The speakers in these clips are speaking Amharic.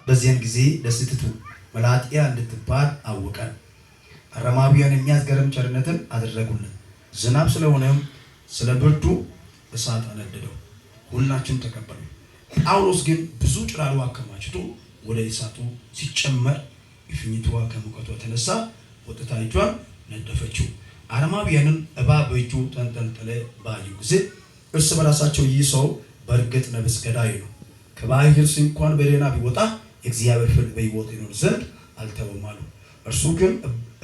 በዚያን ጊዜ ደሴቲቱ መላጥያ እንድትባል አወቀን። አረማውያን የሚያስገርም ቸርነትን አደረጉልን። ዝናብ ስለሆነም ስለ ብርዱ እሳት አነደደው። ሁላችን ተቀበሉ። ጳውሎስ ግን ብዙ ጭራሮ አከማችቶ ወደ እሳቱ ሲጨመር እፍኝቷ ከሙቀቷ የተነሳ ወጥታ እጇን ነደፈችው። አረማውያንን እባብ በእጁ ተንጠልጠለ ባዩ ጊዜ እርስ በራሳቸው ይህ ሰው በእርግጥ ነፍስ ገዳይ ነው፣ ከባህር እንኳን በደህና ቢወጣ የእግዚአብሔር ፍርድ በሕይወት ይኖር ዘንድ አልተወም አሉ። እርሱ ግን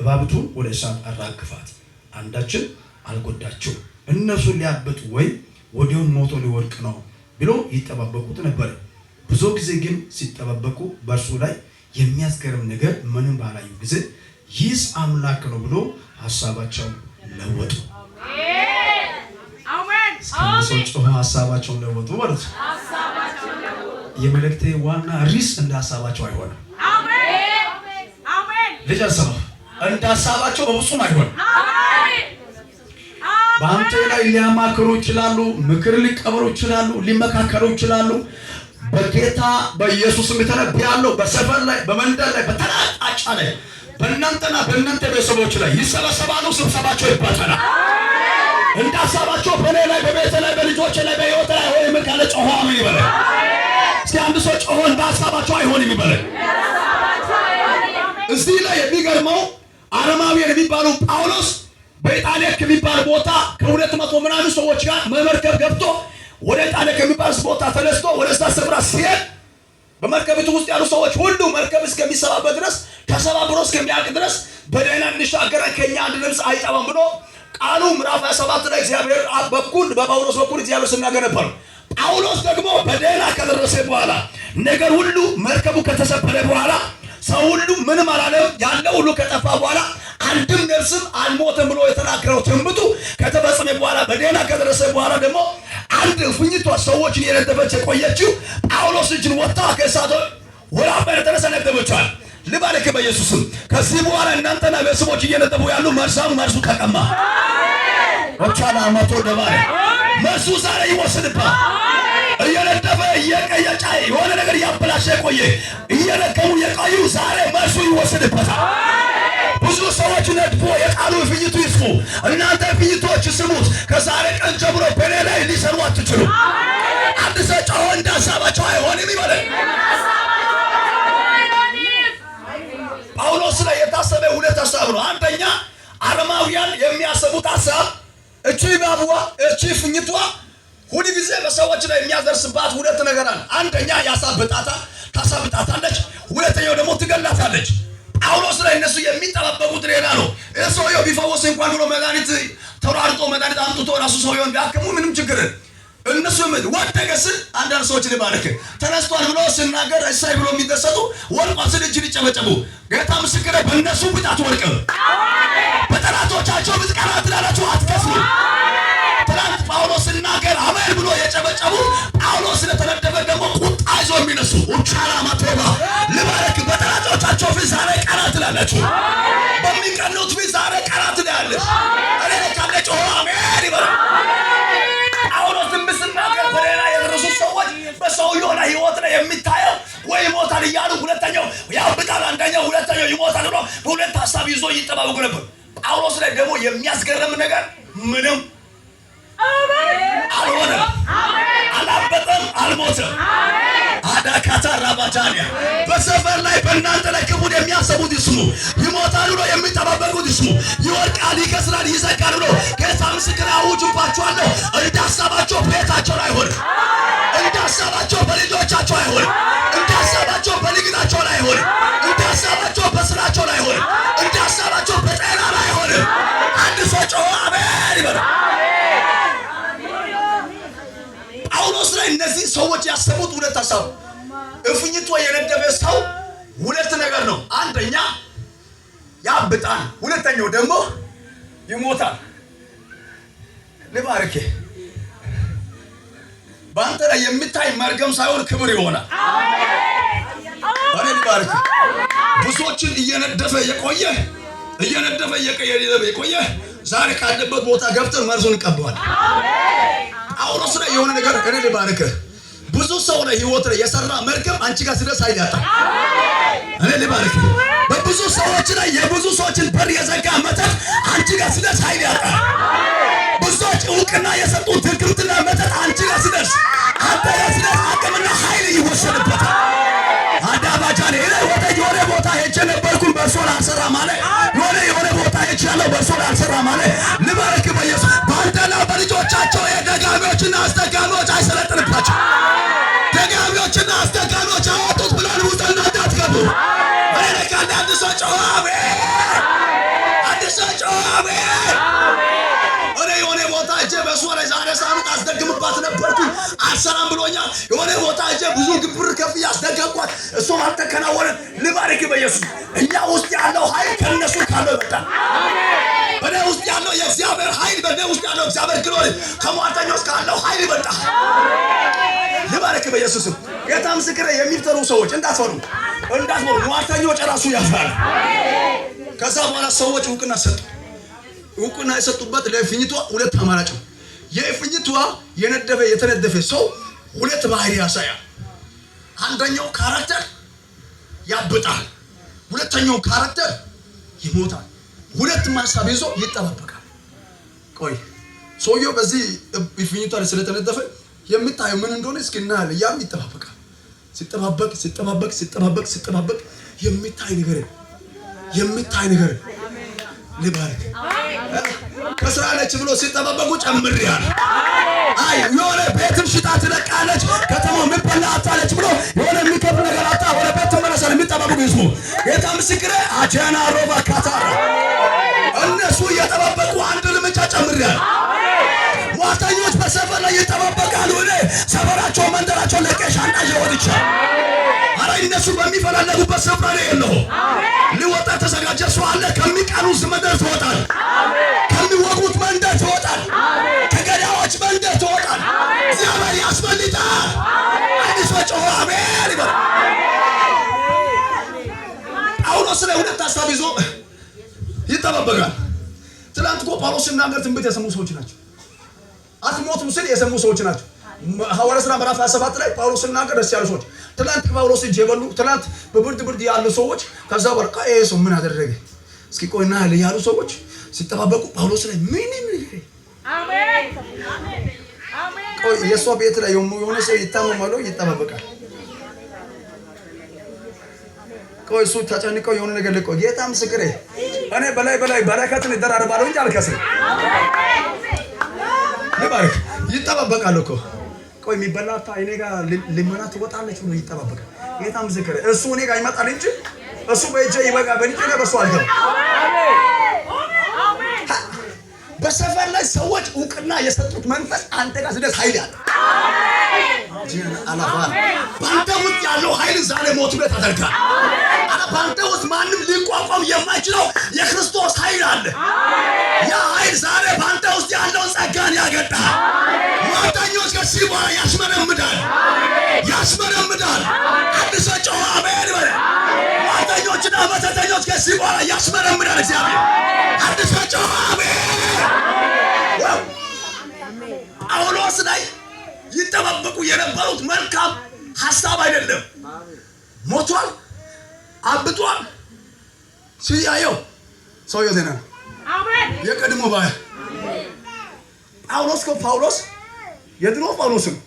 እባብቱን ወደ እሳት አራግፋት፣ አንዳችን አልጎዳቸው። እነርሱ ሊያበጡ ወይ ወዲያውን ሞቶ ሊወድቅ ነው ብሎ ይጠባበቁት ነበር። ብዙ ጊዜ ግን ሲጠባበቁ በእርሱ ላይ የሚያስገርም ነገር ምንም ባላዩ ጊዜ ይህስ አምላክ ነው ብሎ ሀሳባቸው ለወጡ። ሰው ጮኸ፣ ሀሳባቸውን ለወጡ ማለት ነው። የመልእክቴ ዋና ርዕስ እንደ ሀሳባቸው አይሆንም። ልጅ አልሰማ እንደ ሀሳባቸው በፍጹም አይሆንም። በአንተ ላይ ሊያማክሩ ይችላሉ፣ ምክር ሊቀበሉ ይችላሉ፣ ሊመካከሩ ይችላሉ። በጌታ በኢየሱስም የተነብያለሁ። በሰፈር ላይ፣ በመንደር ላይ፣ በተራጣጫ ላይ በእናንተና በእናንተ ቤተሰቦች ላይ ይሰበሰባሉ። ስብሰባቸው ይበተናል። እንደ ሀሳባቸው በእኔ ላይ፣ በቤት ላይ፣ በልጆች ላይ፣ በሕይወት ላይ አይሆንም ካለ ጮሆ አሜን ይበለ። እስኪ አንድ ሰው ጮሆ እንደ ሀሳባቸው አይሆንም ይበለ። እዚህ ላይ የሚገርመው አረማውያን የሚባሉ ጳውሎስ በኢጣሊያ ከሚባል ቦታ ከ200 ምናምን ሰዎች ጋር በመርከብ ገብቶ ወደ ኢጣሊያ ከሚባል ቦታ ተነስቶ ወደዛ ስፍራ ሲሄድ በመርከቢቱ ውስጥ ያሉ ሰዎች ሁሉ መርከብ እስከሚሰባበር ድረስ ተሰባብሮ እስከሚያልቅ ድረስ በደህና እንሻገረን ከኛ አንድ ነፍስ አይጠፋም ብሎ ቃሉ ምዕራፍ 27 ላይ እግዚአብሔር በኩል በጳውሎስ በኩል እግዚአብሔር ሲናገር ነበር። ጳውሎስ ደግሞ በደህና ከደረሰ በኋላ ነገር ሁሉ መርከቡ ከተሰበረ በኋላ ሰው ሁሉ ምንም አላለም፣ ያለው ሁሉ ከጠፋ በኋላ አንድም ነፍስም አልሞተም ብሎ የተናገረው ትንቢቱ ከተፈጸመ በኋላ በደህና ከደረሰ በኋላ ደግሞ አንድ እፉኝቷ ሰዎችን የነደፈች የቆየችው ጳውሎስ እጅን ወጥታ ከእሳቱ ወላፈን የተነሳ ነደፈችዋል። ልባልክ በኢየሱስም ከዚህ በኋላ እናንተና ቤተሰቦች እየነደፉ ያሉ መርዛሙ መርዙ ተቀማ ወቻላ መቶ ደባለ መርዙ ዛሬ ይወስድባል። እየነደፈ እየቀየጫ የሆነ ነገር እያበላሸ የቆየ እየረገሙ የቆዩ ዛሬ መርዙ ይወስድበታል። ብዙ ሰዎች ነድፎ የቃሉ እፍኝቱ ይስፉ። እናንተ እፍኝቶች ስሙት። ከዛሬ ቀን ጀምሮ በእኔ ላይ ሊሰሩ አትችሉ። አንድ ሰው ጮሆ እንደ ሀሳባቸው አይሆንም ይበለ። ጳውሎስ ላይ የታሰበ ሁለት ሀሳብ ነው። አንደኛ አረማውያን የሚያሰቡት ሀሳብ እቺ ባቡዋ እቺ ፍኝቷ ሁል ጊዜ በሰዎች ላይ የሚያደርስባት ሁለት ነገር አለ። አንደኛ ያሳብጣታል፣ ታሳብጣታለች። ሁለተኛው ደግሞ ትገላታለች። ጳውሎስ ላይ እነሱ የሚጠባበቁት ሌላ ነው። ሰውየው ቢፈወስ እንኳን ብሎ መድኃኒት ተሯርጦ መድኃኒት አምጥቶ ራሱ ሰውየውን ቢያክሙ ምንም ችግር እነሱ ወደቀ ስል አንዳንድ ሰዎች ልባርክ ተነስቷል ብሎ ስናገር እሳይ ብሎ የሚደሰቱ ወድቋል ስል እጅ ሊጨበጨቡ ጌታ ምስክሬ፣ በእነሱ ፊት አትወድቅም። በጠላቶቻቸው ፊት ቀና ትላላችሁ፣ አትከፍሉ። ትናንት ጳውሎስ ስናገር አሜን ብሎ የጨበጨቡ ጳውሎስ ስለተነደፈ ደግሞ ቁጣ ይዞ የሚነሱ ኡቻላ ማቶባ ልባረክ። በጠላቶቻቸው ፊት ዛሬ ቀና ትላላችሁ። በሚቀኑት ፊት ዛሬ ቀና ትላለች። እኔ ካለ ጮሆ አሜን ይበላል። ጳውሎስን ብስናገር በሌላ የደረሱ ሰዎች በሰውየው ላይ ህይወት ላይ የሚታየው ወይ ይሞታል እያሉ ሁለተኛው ያብጣል፣ አንደኛው ሁለተኛው ይሞታል ብሎ በሁለት ሀሳብ ይዞ ይጠባበቁ ነበር። ጳውሎስ ላይ ደግሞ የሚያስገርም ነገር ምንም አልሆነም፣ አላበጠም፣ አልሞተም። አዳካታ ራባጃኒያ በሰፈር ላይ በእናንተ ላይ ክፉን የሚያሰቡት ይስሙ። ይሞታል ብሎ የሚጠባበቁት ይስሙ። ይወድቃል፣ ይከስራል፣ ይዘጋል ብሎ ጌታ ምስክር አውጅባቸዋለሁ። እንደ ሀሳባቸው ቤታቸው ላይ አይሆንም። እንደ ሀሳባቸው በልጆቻቸው አይሆንም። እንደ ሀሳባቸው በንግዳቸው ላይ አይሆንም። እንደ ሀሳባቸው በስራቸው ላይ አይሆንም። እንደ ሀሳባቸው በጤና ላይ አይሆንም። አንድ ሰው ጮሆ አሜን ይበል። ጳውሎስ ላይ እነዚህ ሰዎች ያሰቡት ሁለት ሀሳብ እፉኝቷ የነደፈ ሰው ሁለት ነገር ነው። አንደኛ ያብጣል፣ ሁለተኛው ደግሞ ይሞታል። ልባርኬ በአንተ ላይ የሚታይ መርገም ሳይሆን ክብር ይሆናል። እኔ ልባርክ ብዙዎችን እየነደፈ የቆየ እየነደፈ የቆየ ዛሬ ካለበት ቦታ ገብተን መርዙን እንቀበዋለን። ጳውሎስ ላይ የሆነ ነገር እኔ ልባርክ ብዙ ሰው ላይ ህይወት ላይ የሰራ መርገም አንቺ ጋር ሲደርስ ኃይል ያጣል። እኔ ልባርክ። በብዙ ሰዎች ላይ የብዙ ሰዎችን በር የዘጋ መተት አንቺ ጋር ሲደርስ ኃይል ያጣል። ብዙዎች እውቅና የሰጡት ድግምትና መተት አንቺ ጋር ሲደርስ፣ አንተ ጋር ሲደርስ አቅምና ኃይል ይወሰድበታል። አዳባጃኔ እኔ ወደ የሆነ ቦታ ሄጄ ነበርኩኝ፣ በእርሶ አልሰራም አለ። የሆነ ቦታ ሄጃለሁ፣ በእርሶ አልሰራም አለ። ልባርክ በኢየሱስ። በአንተና በልጆቻቸው የደጋሚዎችና አስደጋሚዎች አይሰለጥንባቸው። ደጋሚዎችና አስደጋሚዎች አወጡት ብለን ውስጥ እናንተ አትገቡ። እኔ ለካ አንድ ሰው ጮኸ አሜን። አንድ ሰው ጮኸ አሜን። እኔ የሆነ ቦታ ሄጄ በእሷ ላይ ዛሬ ሳምንት አስደግምባት ነበርኩኝ፣ አልሰራም ብሎኛል። የሆነ ቦታ ሄጄ ብዙ ግብር ከፍዬ አስደገምኳት፣ እሱም አልተከናወነም። ልባርክ በኢየሱስ። እኛ ውስጥ ያለው ኃይል ከእነሱ ካለው ይበልጣል። በእኔ ውስጥ ያለው የእግዚአብሔር ኃይል፣ በእኔ ውስጥ ያለው እግዚአብሔር glory ከሟርተኞች ካለው ኃይል ይበልጣል። ልባርክ በኢየሱስ። ጌታ ምስክሬ፣ የሚፈሩ ሰዎች እንዳትፈሩ፣ እንዳትፈሩ። ሟርተኞች ራሱ ያፍራሉ። ከዛ በኋላ ሰዎች እውቅና ሰጡ። እውቅና የሰጡበት ለእፍኝቷ ሁለት አማራጭ ነው። የእፍኝቷ የነደፈ የተነደፈ ሰው ሁለት ባህሪ ያሳያል። አንደኛው character ያብጣል፣ ሁለተኛው character ይሞታል። ሁለት ሀሳብ ይዞ ይጠባበቃል። ቆይ ሰውየው በዚህ እፍኝቷ ላይ ስለተነደፈ የምታየው ምን እንደሆነ እስኪ እናያለን እያሉ ይጠባበቃል። ሲጠባበቅ ሲጠባበቅ ሲጠባበቅ ሲጠባበቅ የሚታይ ነገር የሚታይ ነገር ልባርክ። ከስራለች ብሎ ሲጠባበቁ ጨምሬያለሁ። አይ የሆነ ቤትም ሽጣ ትለቃለች፣ ከተማው የሚበላ አጣለች ብሎ የሆነ የሚከፍል ነገር አጣ፣ ወደ ቤት ትመለሳለች። የሚጠባበቁ ይስሙ። ጌታ ምስክሬ፣ አጃና ሮባ ካታራ እነሱ እየጠባበቁ አንድ እርምጃ ጨምሬያለሁ። ሟርተኞች በሰፈር ላይ ይጠባበቃሉ። እኔ ሰፈራቸው መንደራቸው ለቄ ሻንጣ ይዤ ወጥቻለሁ። አረ እነሱ በሚፈላለጉበት ስፍራ ላይ የለሁም። ሊወጣ ተዘጋጀ ሰው አለ። ከሚቀኑት መንደር ትወጣል። ከሚወጉት መንደር ትወጣል። ከገዳዮች መንደር ትወጣል። እግዚአብሔር ያስመልጣል። አንድ ሰው ጮሆ አሜን ይበል። ጳውሎስ ላይ ሁለት ሀሳብ ይዞ ይጠባበቃል። ትናንት እኮ ጳውሎስ ሲናገር ትንቢት የሰሙ ሰዎች ናቸው። አትሞቱም ስል የሰሙ ሰዎች ናቸው። ሐዋርያት ሥራ ምዕራፍ 27 ላይ ጳውሎስ ሲናገር ደስ ያሉ ሰዎች፣ ትናንት ከጳውሎስ እጅ የበሉ፣ ትናንት በብርድ ብርድ ያሉ ሰዎች፣ ከዛ በኋላ ይሄ ሰው ምን አደረገ እስኪ ቆይ እናያለን ያሉ ሰዎች ሲጠባበቁ ጳውሎስ ላይ ምንም ነገር ቆይ የእሷ ቤት ላይ የሆነ ሰው ይታመማል፣ ይጠባበቃል። ቆይ እሱ ተጨንቀው የሆነ ነገር ልቆ ጌታ ምስክሬ፣ እኔ በላይ በላይ በረከትን እደራርባለሁ እንጂ አልከስርም። ልባርክ። ይጠባበቃል እኮ። ቆይ የሚበላታ እኔ ጋር ልመና ትወጣለች ብሎ ይጠባበቃል። ጌታ ምስክሬ፣ እሱ እኔ ጋር ይመጣል እንጂ እሱ በእጄ ይበጋ በእጄ ላይ በሱ አልገባም። በሰፈር ላይ ሰዎች እውቅና የሰጡት መንፈስ አንተ ጋር ስደርስ ኃይል ያለ አላባ በአንተ ውስጥ ያለው ኃይል ዛሬ ሞት ቤት አደርጋል። አረ በአንተ ውስጥ ማንም ሊቋቋም የማይችለው የክርስቶስ ኃይል አለ። ያ ኃይል ዛሬ በአንተ ውስጥ ያለውን ጸጋን ያገጣል። ሟርተኞች ከዚህ በኋላ ያሽመረምዳል፣ ያሽመረምዳል። አንድ ሰው ጮኸ አሜን ይበል። ሟርተኞችና መተተኞች ከዚህ በኋላ ያሽመረምዳል እግዚአብሔር። አንድ ሰው ጮኸ አሜን። ጳውሎስ ላይ ይጠባበቁ የነበሩት መልካም ሀሳብ አይደለም። ሞቷል፣ አብጧል። ሲያየው ሰውየው ዜና ነው። የቀድሞ ባያ ጳውሎስ እኮ ጳውሎስ የድሮ ጳውሎስ ነው።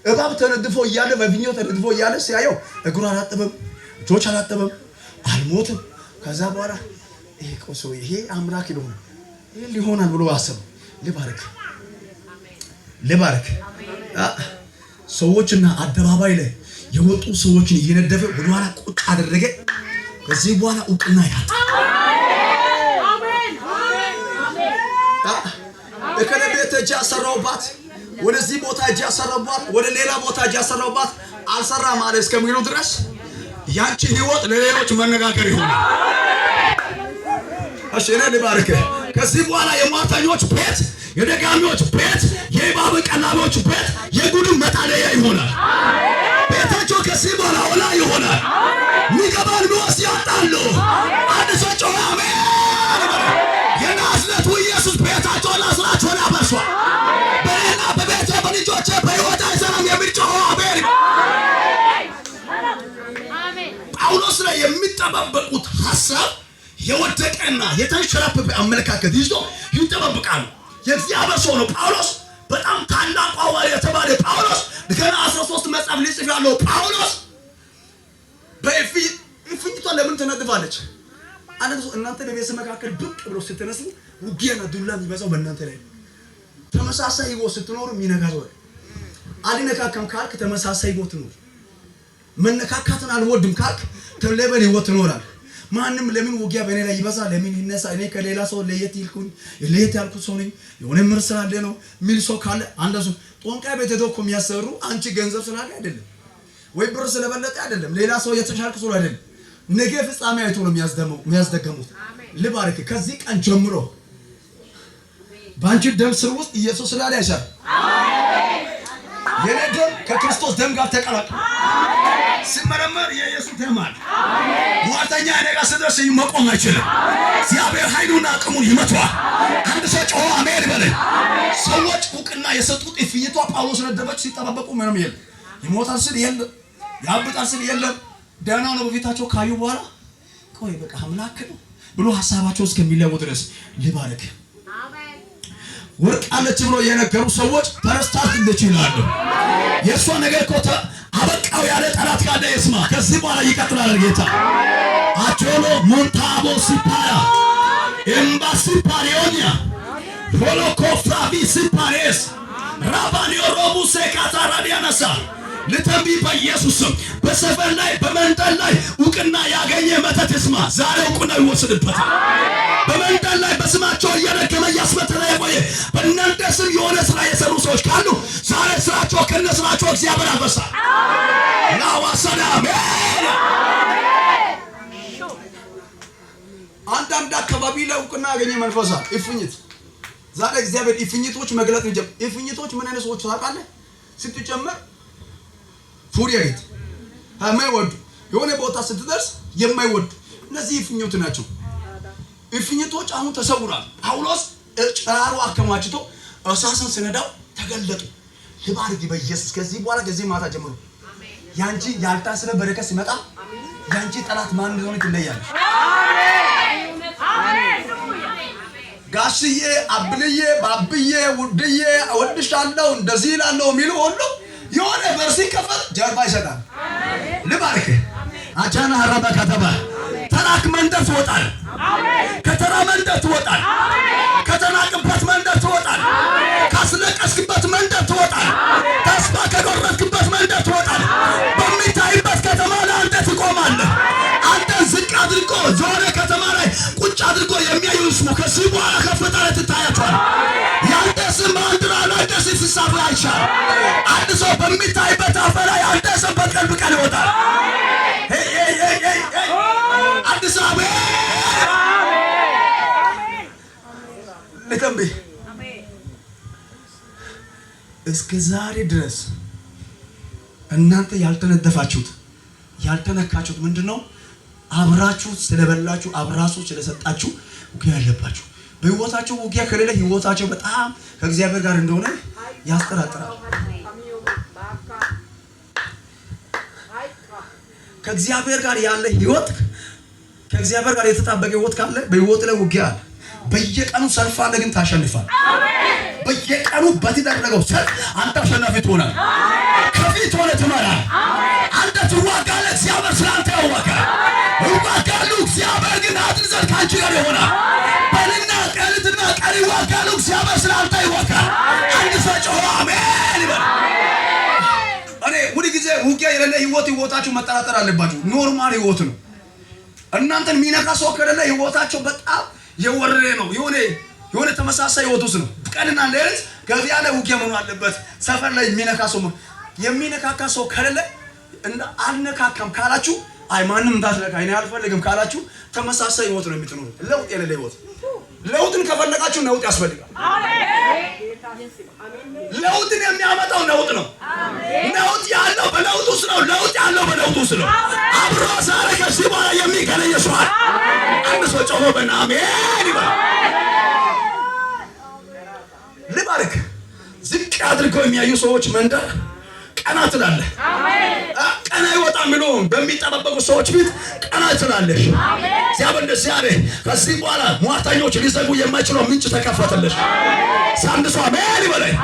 እባብ ተነድፎ እያለ፣ በፊኛው ተነድፎ እያለ ሲያየው እግሩ አላጠበም፣ እጆች አላጠበም፣ አልሞትም። ከዛ በኋላ ይሄ ቆሶ ይሄ አምላክ ይሆናል፣ ይሄ ሊሆናል ብሎ አሰበ። ልባርክ፣ ልባርክ። ሰዎችና አደባባይ ላይ የወጡ ሰዎችን እየነደፈ ወደኋላ ቁጭ አደረገ። ከዚህ በኋላ እውቅና ያጣ እከለ ቤት እጅ ያሰራውባት፣ ወደዚህ ቦታ እጅ ያሰራውባት፣ ወደ ሌላ ቦታ እጅ ያሰራውባት አልሰራም አለ እስከሚሉ ድረስ ያንቺ ህይወት ለሌሎች መነጋገር ይሆናል። እሺ እኔ ልባርክ። ከዚህ በኋላ የሟርተኞች ቤት፣ የደጋሚዎች ቤት፣ የእባብ ቀላቢዎች ቤት የጉድ መጣለያ ይሆናል። ቤታቸው ከዚህ በኋላ ወላ ይሆናል። ሚገባን ሚወስ ያጣሉ። አንድ ሰው ጮኸ አሜን። የናዝሬቱ ኢየሱስ ቤታቸውን አስራቸውን ያፈርሷል። በእኔና በቤቴ በልጆቼ በሕይወት አይሰራም የሚል ጮኸ አሜን። ጳውሎስ ላይ የሚጠባበቁት ሐሳብ የወደቀና የተንሸራፈፈ አመለካከት ይዞ ይጠባበቃሉ። የእግዚአብሔር ሰው ነው ጳውሎስ። በጣም ታላቁ ሐዋርያ የተባለ ጳውሎስ፣ ገና 13 መጽሐፍ ሊጽፍ ያለው ጳውሎስ በእፍኝቷ ለምን ትነድፋለች? አንድ ሰው እናንተ በቤተሰብ መካከል ብቅ ብሎ ስትነሱ ውጊያና ዱላ የሚበዛው በእናንተ ላይ ነው። ተመሳሳይ ህይወት ስትኖሩ የሚነካ ሰው አልነካካም ካልክ ተመሳሳይ ህይወት ትኖር። መነካካትን አልወድም ካልክ level ህይወት ትኖራል። ማንም ለምን ውጊያ በእኔ ላይ ይበዛል? ለምን ይነሳ? እኔ ከሌላ ሰው ለየት ይልኩኝ ለየት ያልኩት ሰው ነኝ፣ የሆነ ምር ስላለ ነው የሚል ሰው ካለ፣ አንድ ሰው ጠንቋይ ቤት ሄዶ እኮ የሚያሰሩ አንቺ ገንዘብ ስላለ አይደለም፣ ወይ ብር ስለበለጠ አይደለም፣ ሌላ ሰው የተሻልክ ሰው አይደለም። ነገ ፍጻሜ አይቶ ነው የሚያስደገሙት። ልባርክ፣ ከዚህ ቀን ጀምሮ በአንቺ ደም ስር ውስጥ ኢየሱስ ስላለ አይሻል። የኔ ደም ከክርስቶስ ደም ጋር ተቀላቅሎ ሲመረመር የኢየሱስ ደም አለ። ሟርተኛ እኔ ጋር ስደርስ መቆም አይችልም። እግዚአብሔር ኃይሉና አቅሙን ይመታዋል። አንድ ሰው ጮሆ አሜን በለ። ሰዎች እውቅና የሰጡት እፍኝቷ ጳውሎስ ነደበች። ሲጠባበቁ ምንም የለም። ይሞታል ስል የለም፣ ያብጣል ስል የለም። ደህና ነው በፊታቸው ካዩ በኋላ ቆይ በቃ አምላክ ነው ብሎ ሀሳባቸው እስከሚለወጥ ድረስ ልባረክ። ወርቃለች ብሎ የነገሩ ሰዎች ተረስታለች ይላሉ። የእሷ ነገር እኮ አበቃው ያለ ጠላት ካለ ይስማ። ከዚህ በኋላ ይቀጥላል ጌታ። አቾሎ ሞንታቦ ሲፓራ ኤምባሲ ፓሪዮኒያ ሆሎኮፍራቪ ሲፓሬስ ራባኒዮ ሮቡ ሴካታ ራዲያነሳ ልተንብይ በኢየሱስ ስም፣ በሰፈር ላይ በመንደር ላይ እውቅና ያገኘ መተት ይስማ። ዛሬ እውቅና ይወሰድበታል። በመንደር ላይ በስማቸው እየደገመ እያስመተለ የቆየ፣ በእናንተ ስም የሆነ ስራ የሰሩ ሰዎች ካሉ ዛሬ ስራቸው ከነ ስራቸው እግዚአብሔር ያፈርሳል። ናዋሰዳሜ አንዳንድ አካባቢ ላይ እውቅና ያገኘ መንፈሳ እፍኝት፣ ዛሬ እግዚአብሔር እፍኝቶች መግለጥ ይጀምር። እፍኝቶች ምን አይነት ሰዎች ታውቃለህ? ስትጨምር ፉሪያይት የማይወዱ፣ የሆነ ቦታ ስትደርስ የማይወዱ እነዚህ እፍኝቶች ናቸው። እፍኝቶች አሁን ተሰውሯል። ጳውሎስ ጭራሮ አከማችቶ እሳስን ስነዳው ተገለጡ። ልባርክ በኢየሱስ፣ ከዚህ በኋላ ከዚህ ማታ ጀምሮ ያንቺ ያልታሰበ በረከት ሲመጣ ያንቺ ጠላት ማን እንደሆነ ትለያለሽ። ጋሽዬ፣ አብልዬ፣ ባብዬ፣ ውድዬ፣ እወድሻለሁ፣ እንደዚህ እላለሁ የሚሉ ሁሉ የሆነ በር ሲከፈት ጀርባ ይሰጣል። ልባርክ፣ አቻና ሀረባ ከተባ ተራክ መንደር ትወጣል። ከተራ መንደር ትወጣል። ከተናቅበት መንደር ትወጣል። ካስለቀስክበት መንደር ትወጣል። ተስፋ ከቆረጥክበት መንደር ትወጣል። በሚታይበት ከተማ ላይ አንተ ትቆማለህ። አንተን ዝቅ አድርጎ ዞረ ከተማ ላይ ቁጭ አድርጎ የሚያዩ ስሙ ከዚህ በኋላ ከፍታ ላይ ትታያቸዋል። ያንተ ስም ባንዲራ ላይ ደስ ሲሳብ አይቻል። አንድ ሰው በሚታይበት አፈር ላይ አንተ ስም በቅርብ ቀን ይወጣል። ሄይ ሄይ ሄይ ሄይ ሄይ! አዲስ አበባ ልተንብይ፣ እስከ ዛሬ ድረስ እናንተ ያልተነደፋችሁት ያልተነካችሁት ምንድን ነው? አብራችሁ ስለበላችሁ፣ አብራችሁ ስለሰጣችሁ ውጊያ ያለባችሁ። በህይወታችሁ ውጊያ ከሌለ ህይወታቸው በጣም ከእግዚአብሔር ጋር እንደሆነ ያስጠራጥራል። ከእግዚአብሔር ጋር ያለ ህይወት፣ ከእግዚአብሔር ጋር የተጣበቀ ህይወት ካለ በህይወት ላይ ውጊያ አለ። በየቀኑ ሰልፍ አለ፣ ግን ታሸንፋል። በየቀኑ በተደረገው ሰልፍ አንተ አሸናፊ ትሆናለህ። ከፊት ሆነ ትመራለህ። አንተ ትዋጋለህ፣ እግዚአብሔር ስለ አንተ ያዋጋል። ይዋጋሉ፣ እግዚአብሔር ግን አድን ዘንድ ከአንቺ ጋር ይሆናል። በልና ቀልትና ቀን ይዋጋሉ፣ እግዚአብሔር ስለ አንተ ይዋጋል። አንድ ሰው ጮሆ አሜን ይበል። እኔ ሁል ጊዜ ውጊያ የሌለ ህይወት ህይወታችሁ መጠራጠር አለባችሁ። Normal ህይወት ነው። እናንተን የሚነካ ሰው ከሌለ ህይወታቸው በጣም የወረደ ነው። የሆነ ተመሳሳይ ህይወት ውስጥ ነው። ቀንና ሌሊት ገበያ ላይ ውጊያ መኖር አለበት። ሰፈር ላይ የሚነካ ሰው፣ የሚነካካ ሰው ከሌለ፣ አልነካካም ካላችሁ፣ አይ ማንም እንዳትነካ እኔ አልፈልግም ካላችሁ ተመሳሳይ ህይወት ነው የምትኖሩት። ለውጥ የሌለ ህይወት። ለውጥን ከፈለጋችሁ ነውጥ ያስፈልጋል። ለውጥን የሚያመጣው ነውጥ ነው። ነውጥ ያለው በለውጥ ውስጥ ነው። ለውጥ ያለው በለውጥ ውስጥ ነው። አብሮ ዛሬ ከዚህ በኋላ የሚገናኝ ሰው አለ። አንድ ሰው ጮሆ በናሜን ይበል። ልባርክ፣ ዝቅ አድርገው የሚያዩ ሰዎች መንደር ቀና ትላለህ። ቀና ይወጣ የሚሉ በሚጠባበቁ ሰዎች ፊት ቀና ትላለሽ። እግዚአብሔር እንደዚህ አለ፣ ከዚህ በኋላ ሟርተኞች ሊዘጉ የማይችለው ምንጭ ተከፈተልሽ። አንድ ሰው አሜን ይበለኝ።